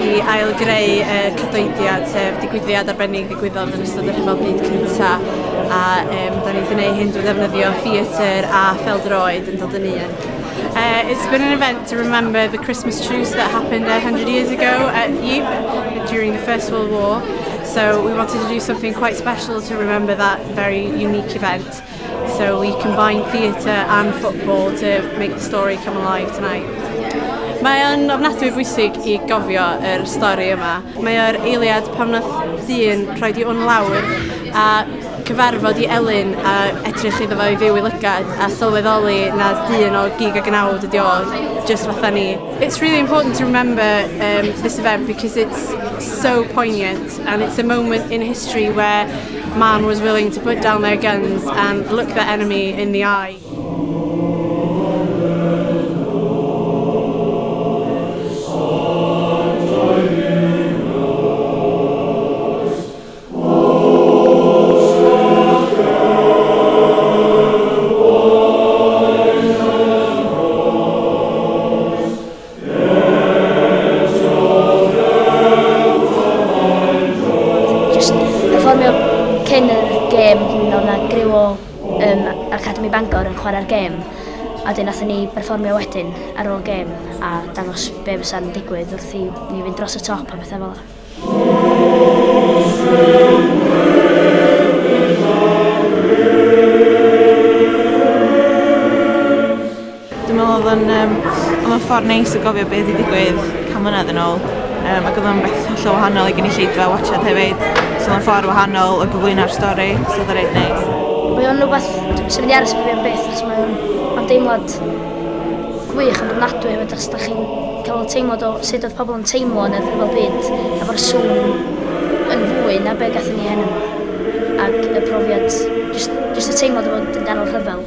i ail-greu y cadoediad, sef digwyddiad arbennig ddigwyddodd yn ystod y Rhyfel Byd Cyntaf. A da ni wedi gwneud hyn drwy ddefnyddio theatr a phêl-droed yn dod yn un. It's been an event to remember the Christmas truce that happened 100 years ago at Ypres during the First World War. So we wanted to do something quite special to remember that very unique event. So we combined theatre and football to make the story come alive tonight. Mae o'n ofnadwy bwysig i gofio yr stori yma. Mae o'r eiliad pan nath dyn rhoi di wn lawr a cyfarfod i Elin a edrych iddo fo i fyw i lygad a sylweddoli na dyn o gig a gnawd ydi o, just fatha ni. It's really important to remember this event because it's so poignant and it's a moment in history where man was willing to put down their guns and look their enemy in the eye. Just perfformio cyn yr gêm, oedd 'na griw o Academy Bangor yn chwarae'r gêm, a wedyn nathon ni berfformio wedyn ar ôl y gêm a dangos be fysa'n digwydd wrth i ni fynd dros y top a pethau fel 'na. Dwi'n meddwl oedd o'n um, oedd o'n ffordd neis o gofio beth wedi digwydd 100 mlynedd yn ôl. Ac oedd o'n beth hollol wahanol i gynulleidfa watchad hefyd. So oedd o'n ffordd wahanol o gyflwyno'r stori, so oedd o'n reit neis. Mae o'n rhywbeth sy'n mynd i aros efo fi am byth, achos mae o'n mae'n deimlad gwych ond ofnadwy hefyd, achos da chi'n cael y teimlad o sut oedd pobl yn teimlo yn y rhyfel byd, efo'r sŵn yn fwy na be gathon ni heno 'ma. Ac y profiad, jyst, jyst y teimlad o fod yn ganol rhyfel.